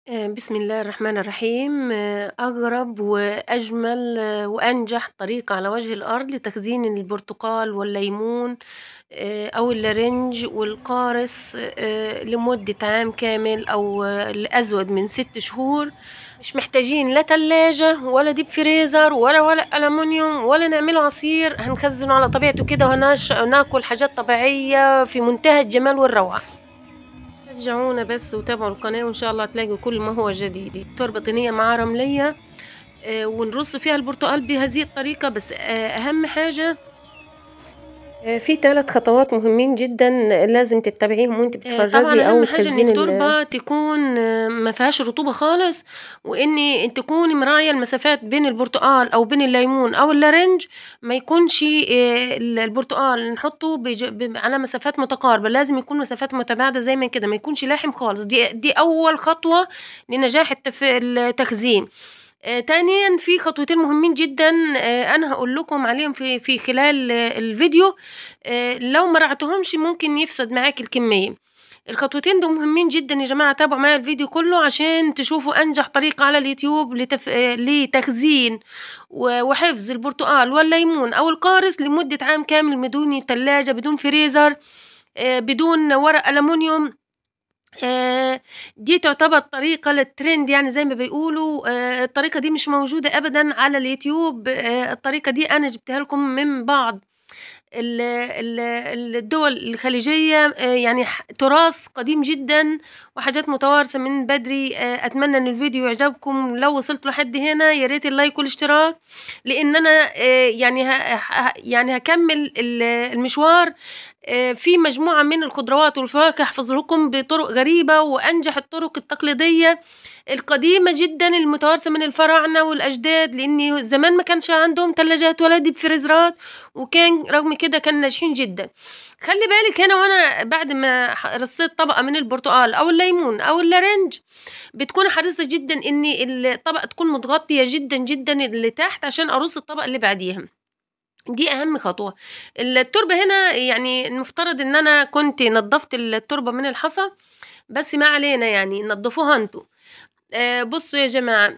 بسم الله الرحمن الرحيم. أغرب وأجمل وأنجح طريقة على وجه الأرض لتخزين البرتقال والليمون أو اللارنج والقارص لمدة عام كامل أو لأزود من 6 شهور. مش محتاجين لا تلاجة ولا deep freezer ولا ورق ألمنيوم ولا نعمله عصير، هنخزنه على طبيعته كده وهناكل حاجات طبيعية في منتهى الجمال والروعة. شجعونا بس وتابعوا القناة وإن شاء الله تلاقوا كل ما هو جديد. تربة طينية مع رملية ونرص فيها البرتقال بهذه الطريقة. بس أهم حاجة في 3 خطوات مهمين جدا لازم تتبعيهم وانت بتفرزي او تخزني. التربة تكون ما فيهاش رطوبة خالص، وان تكوني مراعيه المسافات بين البرتقال او بين الليمون او اللارنج، ما يكونش البرتقال نحطه على مسافات متقاربة، لازم يكون مسافات متباعدة زي ما كده، ما يكونش لاحم خالص. دي اول خطوة لنجاح التخزين. تانيا في خطوتين مهمين جدا انا هقول لكم عليهم في خلال الفيديو، لو ما رعتهمش ممكن يفسد معاك الكمية. الخطوتين دول مهمين جدا يا جماعة، تابعوا معايا الفيديو كله عشان تشوفوا انجح طريقه على اليوتيوب لتخزين وحفظ البرتقال والليمون او القارص لمدة عام كامل بدون ثلاجه، بدون فريزر، بدون ورق ألمنيوم. دي تعتبر طريقة للترند، يعني زي ما بيقولوا. الطريقة دي مش موجودة أبدا على اليوتيوب. الطريقة دي أنا جبتها لكم من بعض الدول الخليجية، يعني تراث قديم جدا وحاجات متوارثة من بدري. أتمنى أن الفيديو يعجبكم. لو وصلت لحد هنا يا ريت ال like والاشتراك، لأن أنا يعني هكمل المشوار في مجموعة من الخضروات والفواكه، احفظ لكم بطرق غريبة وأنجح الطرق التقليدية القديمة جدا المتوارثة من الفراعنة والأجداد، لأن زمان ما كانش عندهم ثلاجات ولا deep فريزرات، وكان رغم كده كان ناجحين جدا. خلي بالك هنا، وأنا بعد ما رصيت طبقة من البرتقال أو الليمون أو اللارنج، بتكون حريصة جدا إن الطبقة تكون متغطية جدا جدا اللي تحت عشان أرص الطبقة اللي بعديها. دي اهم خطوة. التربة هنا يعني المفترض ان انا كنت نظفت التربة من الحصى، بس ما علينا، يعني نظفوها انتوا. بصوا يا جماعة،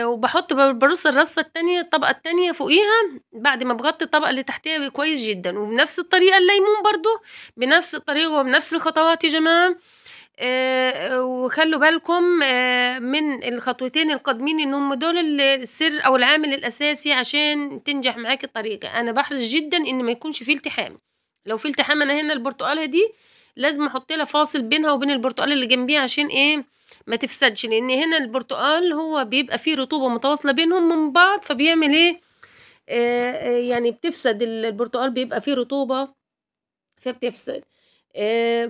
وبحط برص الرصه الثانية، الطبقة الثانية فوقيها بعد ما بغطي الطبقة اللي تحتيها كويس جدا. وبنفس الطريقة الليمون برضو بنفس الطريقة وبنفس الخطوات يا جماعة. وخلوا بالكم من الخطوتين القادمين، ان هم دول السر او العامل الاساسي عشان تنجح معاك الطريقة. انا بحرص جدا ان ما يكونش فيه التحام. لو في التحام، انا هنا البرتقاله دي لازم احط لها فاصل بينها وبين البرتقال اللي جنبيها عشان ايه ما تفسدش، لان هنا البرتقال هو بيبقى فيه رطوبة متواصلة بينهم من بعض، فبيعمل ايه يعني بتفسد البرتقال، بيبقى فيه رطوبة فبتفسد.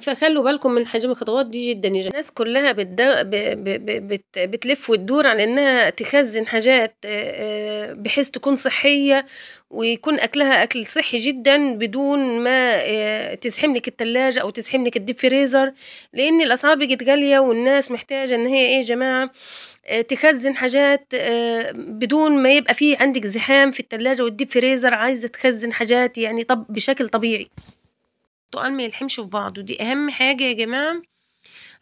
فخلوا بالكم من حجم الخطوات دي جدا يا جماعة. الناس كلها بتلف وتدور على انها تخزن حاجات بحيث تكون صحية ويكون اكلها اكل صحي جدا، بدون ما تزحم لك الثلاجة او تزحم لك ال deep freezer، لان الاسعار بقت غالية والناس محتاجه ان هي ايه يا جماعة تخزن حاجات بدون ما يبقى فيه عندك زحام في الثلاجة وال deep freezer. عايزه تخزن حاجات يعني طب بشكل طبيعي، البرتقال ما يلحمش في بعضه. دي اهم حاجة يا جماعة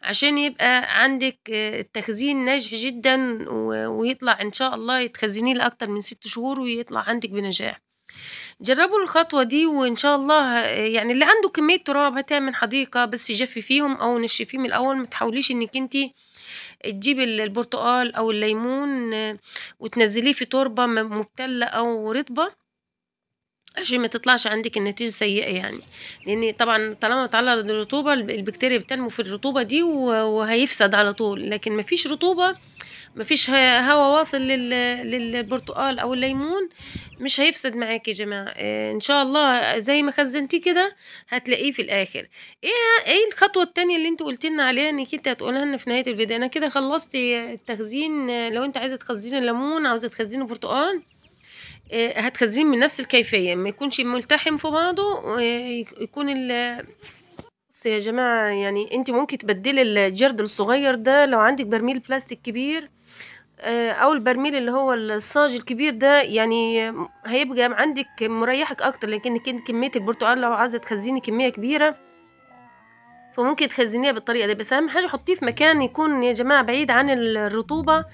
عشان يبقى عندك التخزين ناجح جدا ويطلع ان شاء الله يتخزنيه لاكتر من 6 شهور ويطلع عندك بنجاح. جربوا الخطوة دي وان شاء الله، يعني اللي عنده كمية تراب هتعمل حديقة، بس جففيهم او نشفيهم الاول. ما تحاوليش انك انتي تجيبي البرتقال او الليمون وتنزليه في تربة مبتلة او رطبة عشان ما تطلعش عندك النتيجة سيئة، يعني لان طبعا طالما اتعرض للرطوبة البكتيريا بتنمو في الرطوبة دي وهيفسد على طول. لكن مفيش رطوبة، مفيش هواء واصل للبرتقال او الليمون، مش هيفسد معاك يا جماعة. ان شاء الله زي ما خزنتيه كده هتلاقيه في الاخر. ايه الخطوة التانية اللي انت قلت لنا عليها انك انت هتقولها لنا في نهاية الفيديو؟ انا كده خلصت التخزين. لو انت عايزة تخزني الليمون، عاوزة تخزني البرتقال، هتخزين من نفس الكيفية، ما يكونش ملتحم في بعضه، يكون بس يا جماعة يعني انت ممكن تبدلي الجرد الصغير ده لو عندك برميل بلاستيك كبير او البرميل اللي هو الصاج الكبير ده، يعني هيبقى عندك مريحك اكتر. لكن كمية البرتقال لو عايزة تخزيني كمية كبيرة فممكن تخزنيها بالطريقة دي. بس اهم حاجة حطيه في مكان يكون يا جماعة بعيد عن الرطوبة،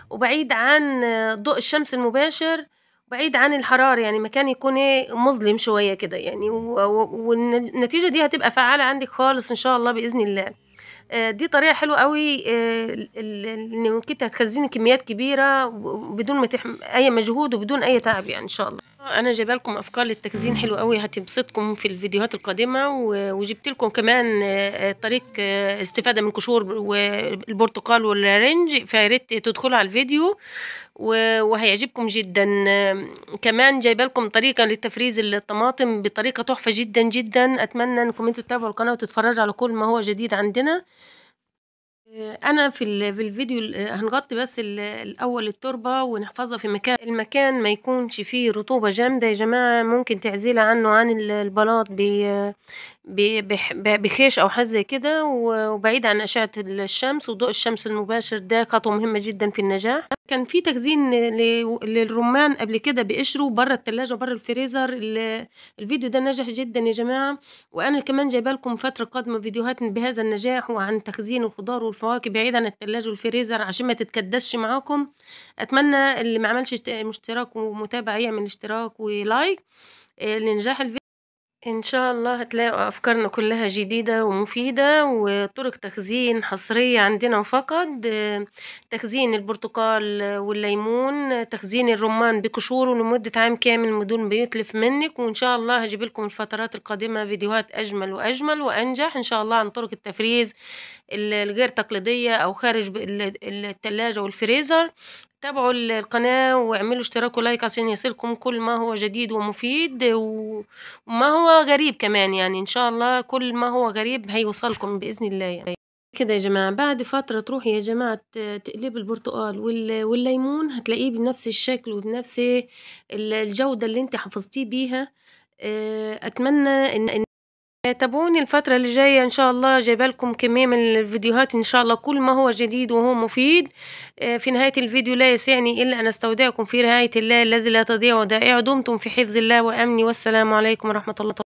وبعيد عن ضوء الشمس المباشر، بعيد عن الحرارة، يعني مكان يكون ايه مظلم شوية كده يعني، والنتيجة دي هتبقى فعاله عندك خالص ان شاء الله باذن الله. دي طريقه حلوة قوي، انك انت هتخزني كميات كبيرة بدون ما اي مجهود وبدون اي تعب يعني ان شاء الله. انا جايبه لكم افكار للتخزين حلوة قوي هتبسطكم في الفيديوهات القادمة، وجبت لكم كمان طريق استفاده من قشور والبرتقال والرنج، فياريت تدخلوا على الفيديو وهيعجبكم جدا. كمان جايبه لكم طريقه لتفريز الطماطم بطريقة تحفة جدا جدا. اتمنى انكم انتوا تتابعوا القناة وتتفرجوا على كل ما هو جديد عندنا. انا في الفيديو هنغطي بس الاول التربة ونحفظها في مكان، المكان ما يكونش فيه رطوبة جامدة يا جماعة، ممكن تعزلها عنه عن البلاط بخيش او حاجة زي كده، وبعيد عن اشعه الشمس وضوء الشمس المباشر. ده خطوة مهمة جدا في النجاح. كان في تخزين للرمان قبل كده بقشره بره الثلاجة وبره الفريزر، الفيديو ده نجح جدا يا جماعة، وانا كمان جايبه لكم فترة قادمة فيديوهات بهذا النجاح وعن تخزين الخضار والفواكه بعيد عن الثلاجة والفريزر عشان ما تتكدسش معاكم. اتمنى اللي ما عملش اشتراك ومتابعة يعمل اشتراك ولايك لنجاح الفيديو. ان شاء الله هتلاقوا افكارنا كلها جديدة ومفيدة وطرق تخزين حصرية عندنا فقط. تخزين البرتقال والليمون، تخزين الرمان بقشوره لمدة عام كامل بدون ما يتلف منك. وان شاء الله هجيب لكم الفترات القادمة فيديوهات اجمل واجمل وانجح ان شاء الله عن طرق التفريز الغير تقليدية او خارج الثلاجة والفريزر. تابعوا القناة واعملوا اشتراك ولايك عشان يصلكم كل ما هو جديد ومفيد وما هو غريب كمان، يعني ان شاء الله كل ما هو غريب هيوصلكم بإذن الله. يعني كده يا جماعة بعد فترة تروحي يا جماعة تقلبي البرتقال والليمون هتلاقيه بنفس الشكل وبنفس الجودة اللي انت حفظتيه بيها. اتمنى ان تابعوني الفترة اللي جاية ان شاء الله، جايبه لكم كمية من الفيديوهات ان شاء الله كل ما هو جديد وهو مفيد. في نهاية الفيديو لا يسعني الا ان استودعكم في رعاية الله الذي لا تضيع ودائعه. دمتم في حفظ الله وامني، والسلام عليكم ورحمة الله.